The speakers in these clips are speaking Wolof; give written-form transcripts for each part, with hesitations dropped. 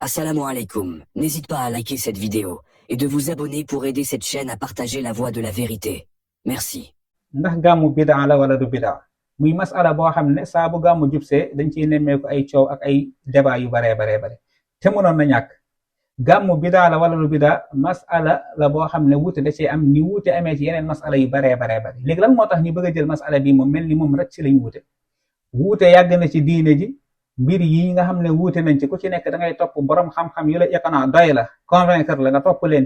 Assalamu alaikum. N'hésite pas à liker cette vidéo et de vous abonner pour aider cette chaîne à partager la voie de la vérité. Merci. ndax gàmmu bidaa la wala du bidaa muy masala boo xam ne saa bu gàmmu jubsee dañ ciy nemmeeku ay coow ak ay débat yu bare te mënoon na ñàkk. gàmmu bidaa la wala du bidaa masala la boo xam ne wuute da cee am ni wuute amee ci yeneen masala yu bare léegi lan moo tax ñu bëgg a jël masala bi moom mel ni moom rek ci lañ wuute yàgg na ci diine ji. mbir yi nga xam ne wuute nañ ci ku ci nekk da ngay topp borom xam-xam yu la yekkanaa doy la convaincre la nga topp leen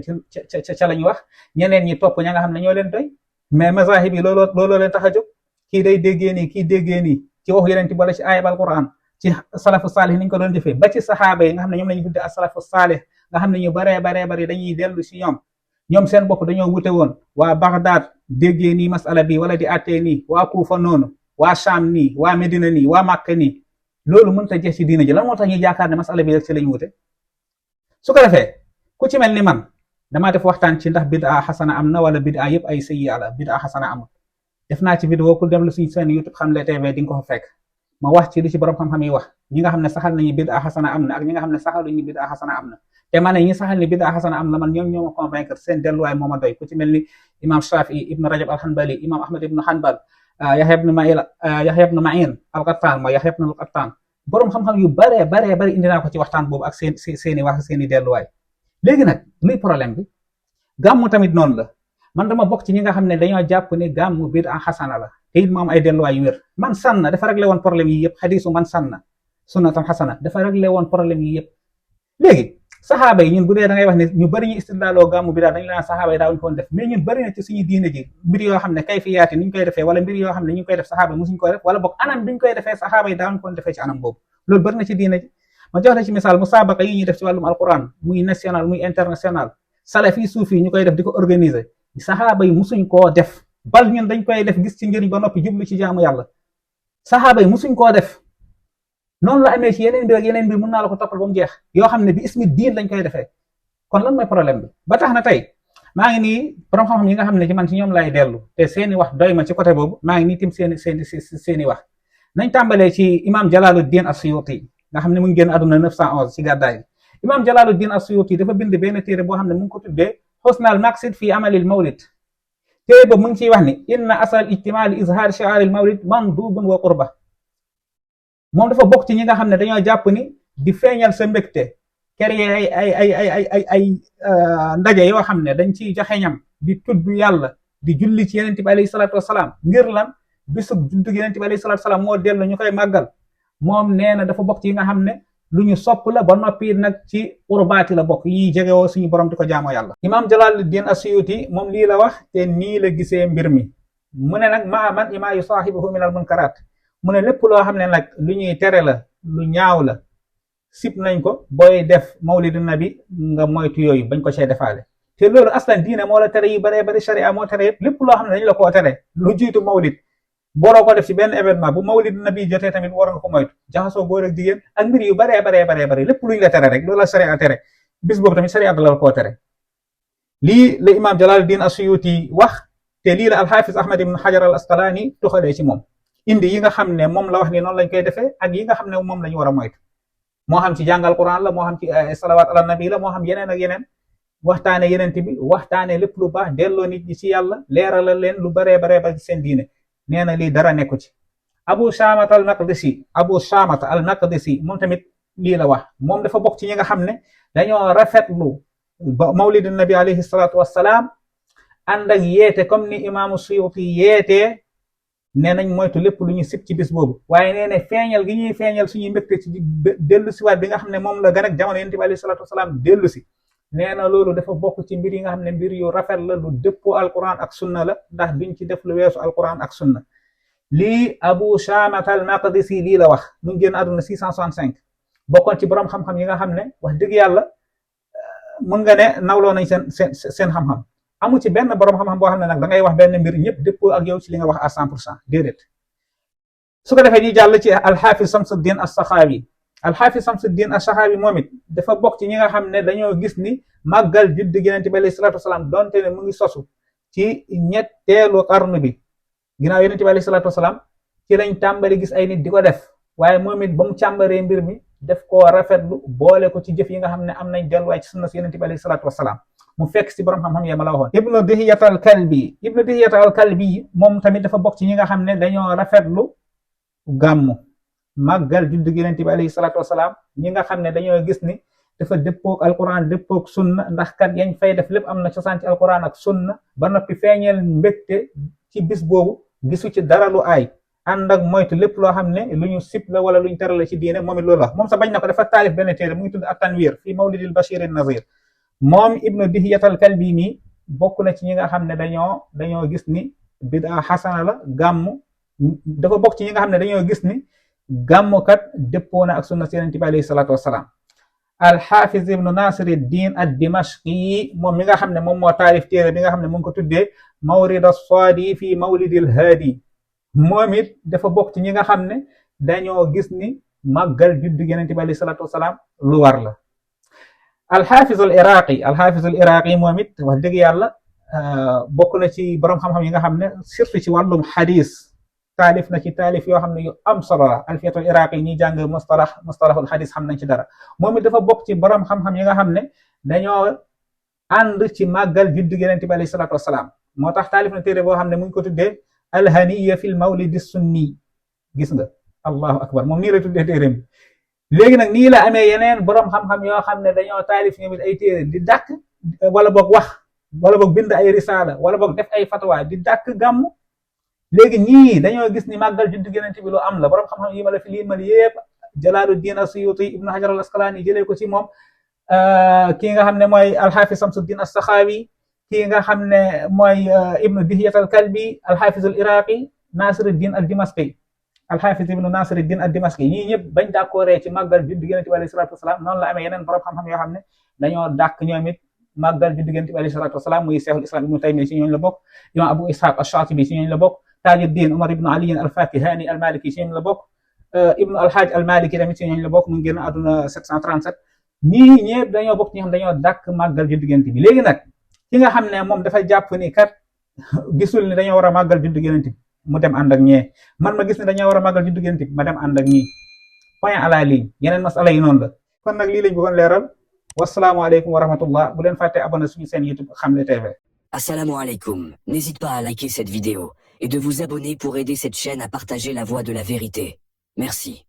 ca lañ wax ñeneen ñi topp ña nga xam ne ñoo leen doy mais mazahib yi looloo leen tax a jóg kii day déggee nii kii déggee nii ci wax yeneen ci wala ci ayat alquran ci salafu saalih niñ ko doon jëfee ba ci saxaaba yi nga xam ne ñoom lañu tudde as salafu saalih nga xam ne ñu baree bari dañuy dellu si ñoom seen bopp dañoo wute woon waa Baghdad déggee nii masala bi wala di attee nii waa Kuufa noonu waa Sham nii waa Medina nii waa Makka nii loolu mënut a jeex ci diina ji lan moo tax ñuy yaakaar ne masala bi rek ci lañ wute su ko defee ku ci mel ni man damaa def waxtaan ci ndax bid'a xasana am na wala bid'a yëpp ay sayyi'a la bid'a xasana amul def naa ci vidéo ku dem lu suñ seen YouTube Xamle TV di nga ko fa fekk ma wax ci li ci borom xam-xam yi wax ñi nga xam ne saxal nañu bid'a xasana am na ak ñi nga xam ne saxaluñu bid'a xasana am na te ma ne ñi saxal ni bid'a xasana am na man ñoom ñoo ma convaincre seen delluwaay moo ma doy ku ci mel ni imam Shafi'i ibn Rajab al-Hanbali imam Ahmad ibn Hanbal Yahya ibn Ma'in al-Qattan mooy Yahya ibn al-Qattan boroom xam-xam yu bare indi naa ko ci waxtaan boobu ak seeni wax seeni delluwaay léegi nag luy problème bi gàmmu tamit noonu la man dama bokk ci ñi nga xam ne dañoo jàpp ne gàmmu bid'a xasana la te it mu am ay delluwaay yu wér man sanna dafa réglé woon problème yi yëpp xadiisu man sanna sunnatan xasana dafa réglé woon problème yi yëpp léegi saxaaba yi ñun bu dee da ngay wax ne ñu bëri ñu istidlaaloo gàmmu bid'a dañu naan saxaaba yi daawuñu ko woon def mais ñun bëri na ci suñu diine ji mbir yoo xam ne kayfiyaati ni ñu koy defee wala mbir yoo xam ne ñu koy def saxaaba yi musuñ ko def wala boog anam bi ñu koy defee saxaaba yi daawuñu ko defee ci anam boobu loolu bëri na ci diine ji ma jox la ci misaal musaabaqa yi ñuy def ci wàllum alquran muy national muy international salafi suufi ñu koy def di ko organiser saxaaba yi musuñ koo def bal ñun dañ koy def gis ci njëriñ ba noppi jublu ci jaamu yàlla saxaaba yi musuñ koo def noonu la amee ci yeneen mbir ak yeneen mbir mën naa la ko toppal ba mu jeex yoo xam ne bi ismi diin lañ koy defee kon lan mooy problème bi ba tax na tey maa ngi nii borom xam-xam yi nga xam ne ci man ci ñoom lay dellu te seeni wax doy ma ci côté boobu maa ngi nii tim seeni wax nañ tàmbalee ci imam Jalaluddin as-Suyuti nga xam ne mu ngi génn àdduna 911 ci gàddaay imam Jalaluddin as-Suyuti dafa bind benn téere boo xam ne mu ngi ko tuddee Husnul Maqsid fi amalil mawlid téere boobu mu ngi ciy wax ni inna asal ijtimaa li izhaar shi'aaril mawlid mandubun wa qurba moom dafa bokk ci ñi nga xam ne dañoo jàpp ni di feeñal sa mbégte créer ay ndaje yoo xam ne dañ ciy joxe ñam di tudd yàlla di julli ci yeneen bi alayhi salaatu wasalaam ngir lan bisub juddu yeneen bi alayhi salaatu wasalaam moo dellu ñu koy màggal moom nee na dafa bokk ci yi nga xam ne lu ñu sopp la ba noppi nag ci urbaati la bokk yi jegewoo suñu borom di ko jaamoo yàlla. imam Jalaluddin as-Suyuti moom lii la wax te nii la gisee mbir mi mu ne nag maa man ima yusaahibuhu min al munkaraat mu ne lépp loo xam ne nag lu ñuy tere la lu ñaaw la sib nañ ko booy def mawlidu nabi nga moytu yooyu bañ ko cee defaale te loolu aslan diine moo la tere yu baree bari sharia moo tere yëpp lépp loo xam ne dañu la koo tere lu jiitu mawlid boroo ko def ci benn événement bu mawlidu nabi jotee tamit war nga ko moytu jaxasoo góor ak jigéen ak mbir yu baree bari lépp luñ la tere rek loolu la sharia tere bis boobu tamit sharia la koo tere lii la imam Jalaluddin as-Suyuti wax te lii la al-Hafiz Ahmad ibn Hajar al-Asqalani tuxalee ci moom indi yi nga xam ne moom la wax ni noonu lañ koy defee ak yi nga xam ne moom la ñu war a moytu moo xam ci jàngal Quran la moo xam ci salawaat ala nabi la moo xam yeneen ak yeneen waxtaane yeneen bi waxtaane lépp lu baax delloo nit ñi ci yàlla leeralal leen lu baree ba ci seen diine nee na lii dara nekku ci Abu Shamat al-Maqdisi moom tamit lii la wax moom dafa bokk ci ñi nga xam ne dañoo rafetlu mawlidu nabi alayhi salaatu wassalaam ànd ak yeete comme ni imaamu Suyuti yeetee nee nañ moytu lépp lu ñu sib ci bis boobu waaye nee na feeñal gi ñuy feeñal suñuy mbégte ci dellu si waat bi nga xam ne moom la gën ak jamono yonent bi alayhi salaatu wasalaam dellu si nee na loolu dafa bokk ci mbir yi nga xam ne mbir yu rafet la lu dëppoo alquran ak sunna la ndax duñ ci def lu weesu alquran ak sunna lii Abu Shamat al-Maqdisi lii la wax mu ngi génn àdduna 665 bokkoon ci borom xam-xam yi nga xam ne wax dëgg yàlla mën nga ne nawloo nañ seen xam-xam amu ci benn borom xam-xam boo xam ne nag da ngay wax benn mbir ñëpp dëppoo ak yow ci li nga wax à 100% déedéet su ko defee ñuy jàll ci al-Hafiz Samsuddin as-Sakhawi al-Hafiz Samsuddin as-Sakhawi moom it dafa bokk ci ñi nga xam ne dañoo gis ni màggal juddu Yonent bi alayhi salaatu wasalaam donte ne mu ngi sosu ci ñetteelu qarnu bi ginnaaw yonent bi alayhi salaatu wasalaam ci lañ tàmbali gis ay nit di ko def waaye moom it ba mu càmbaree mbir mi def koo rafetlu boole ko ci jëf yi nga xam ne am nañ delluwaay ci sunna si yonent bi alayhi salaatu wasalaam mu fekk si borom xam-xam ya ma la waxoon. ibnu dihiyatal kalbi moom tamit dafa bokk ci ñi nga xam ne dañoo rafetlu gàmmu màggal juddu yonent bi alayhi salaatu wasalaam ñi nga xam ne dañoo gis ni dafa dëppook alquran dëppook sunna ndax kat yañ fay def lépp am na cosaan ci alquran ak sunna ba noppi feeñeel mbégte ci bis boobu gisu ci dara lu aay ànd ak moytu lépp loo xam ne lu ñu sib la wala lu ñu tere la ci diine moom it loolu wax moom sa bañ na ko dafa taalif benn téere mu ngi tudd at-Tanwir fi mawlidil Bashir an-Nazir moom ibnu dihiyatal kalbi mi bokk na ci ñi nga xam ne dañoo gis ni bid'a xasana la gàmmu dafa bokk ci ñi nga xam ne dañoo gis ni gàmmukat dëppoo na ak sunna si yonent bi alayhi salaatu wasalaam alxaafiz ibnu Nasiruddin ad-Dimashqi moom mi nga xam ne moom moo taalif téere bi nga xam ne mu ngi ko tuddee mawrid as-saadi fi mawlidil haadi moom it dafa bokk ci ñi nga xam ne dañoo gis ni màggal juddu yonent bi alayhi salaatu wasalaam lu war la alxaafiz al iraqi moom it wax dëgg yàlla bokk na ci borom xam-xam yi nga xam ne surtout ci wàllum xadis taalif na ci taalif yoo xam ne yu am solo la alfiyatul iraqi ñi jàng mustalahul xadis xam nañ ci dara moom it dafa bokk ci borom xam-xam yi nga xam ne dañoo ànd ci màggal juddu yonent bi alayhi salaatu wasalaam moo tax taalif na téere boo xam ne mu ngi ko tuddee alhaniya fil mawlidi sunni gis nga allahu akbar moom nii la tuddee téereem bi léegi nag nii la amee yeneen borom xam-xam yoo xam ne dañoo taalif ñoom it ay téere di dàkk wala boog wax wala boog bind ay risaala wala boog def ay fatwa di dàkk gàmmu léegi ñii dañoo gis ni màggal juddu yonent bi lu am la borom xam-xam yi ma la fi limal yépp Jalaaluddin as-Suyuti ibnu Hajar al-Asqalaani jëlee ko ci moom kii nga xam ne mooy alxaafis Samsuddin as-Saxaawi kii nga xam ne mooy ibnu dihiyatal kalbi alxaafis al iraqi Nasiruddin ad-Dimashqi alxaafis ibnu Nasiruddin ad-Dimashqi ñii ñëpp bañ d'accordé ci màggal juddu yonent bi alayhi salaatu wasalaam noonu la amee yeneen borom xam-xam yoo xam ne dañoo dàkk ñoom it màggal juddu yonent bi alayhi salaatu wasalaam muy Cheikhul Islam ibnu Taymiyya ci ñooñu la bokk imam Abu Ishaq ash-Shatibi ci ñooñu la bokk Tajuddin Umar ibnu Ali al-Fakihani al-Maliki ci ñooñu la bokk ibnu al-Hajj al-Maliki tamit ci ñooñu la bokk mu ngi génn àdduna 737 ñii ñëpp dañoo bokk ñi xam dañoo dàkk màggal juddu yonent bi léegi nag ki nga xam ne moom dafa jàpp ni kat gisul ni dañoo war a màggal juddu yonent bi mu dem ànd ak ñee man ma gis ne dañoo war a màggal juddu yonent bi ma dem ànd ak ñii point à la ligne yeneen masala yi noonu la kon nag lii lañ bëggoon leeral wasalaamualeykum wa rahmatullah bu leen fàtte abonné suñu seen YouTube Xamle TV. Assalamu alaikum. N'hésite pas à liker cette vidéo et de vous abonner pour aider cette chaîne à partager la voix de la vérité. Merci.